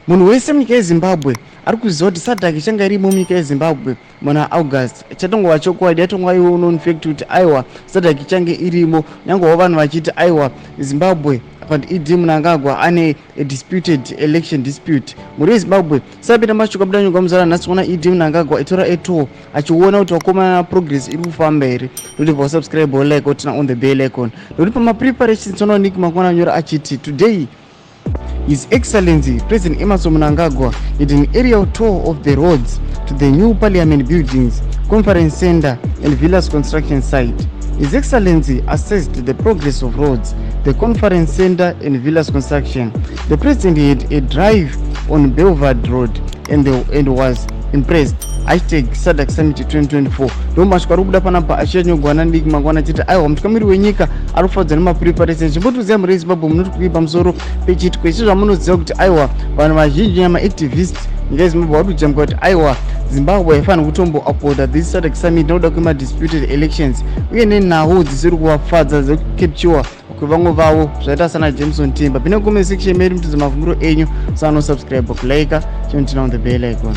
Munhu wese munyika yeZimbabwe ari kuziva kuti SADC ichange irimo munyika yeZimbabwe muna August. Chatongova chokwadi, yatongova iwo known fact kuti aiwa, SADC ichange irimo, nyangewo vanhu vachiti aiwa, Zimbabwe but ED Mnangagwa ane a disputed election dispute. Mhuri yeZimbabwe, sapinda mashoko abuda nyuka muzara nhasi, kuona ED Mnangagwa itora a tour achiona kuti vakomana progress iri kufamba here. Ndokuti vasubscribe, like, turn on the bell icon, ndokuti pamapreparations toona Nick Mangwana anyora achiti, "Today His Excellency President Emmerson Mnangagwa did an aerial tour of the roads to the new parliament buildings, conference center and villas construction site. His Excellency assessed the progress of roads, the conference center and villas construction. The President had a drive on Belvard Road and was impressed. #SADCSummit 2024." Ndo mashoko ari kubuda panapa achinyogwa naNick Mangwana achiti aiwa, mutungamiri wenyika ari kufadzwa nemapreparations. Chimbotiudzai, mhuri yeZimbabwe, munoti kudii pamusoro pechiitiko ichi, zvamunoziva kuti aiwa, vanhu vazhinji nemaactivist nyika yeZimbabwe vari kujamuka kuti aiwa, Zimbabwe haifaniri kutombo upholda this SADC summit nekuda kwemadisputed elections uye nenhau dzisiri kuvafadza dzekucapture kwevamwe vavo zvaita sana Jameson Timba. Pine comment section medu mutidze mafungiro enyu, sanosubscribe, kulike, chinoturn on the bell icon.